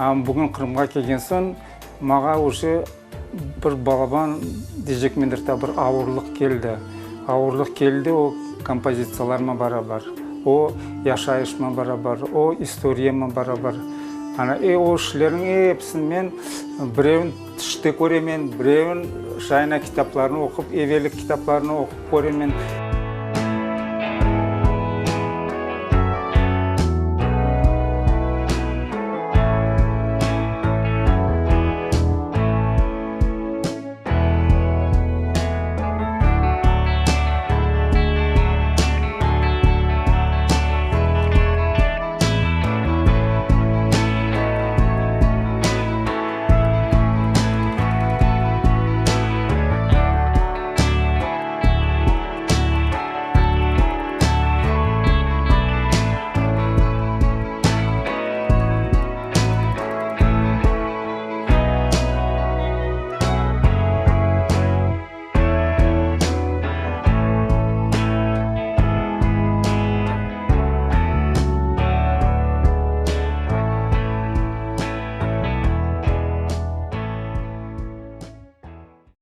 Amma bugün Qırımğa kelgen soñ maña uje bir balaban, deycekmendir ta, bir avurlıq keldi. Avurlıq keldi o kompozitsiyalarıma barabar, o yaşayışıma barabar, o istoriyama barabar. Ana, e o işlerniñ episini men birevin tüşte köremen, birevin Şaina kitaplarını oqup, evellik kitaplarını oqup köremen.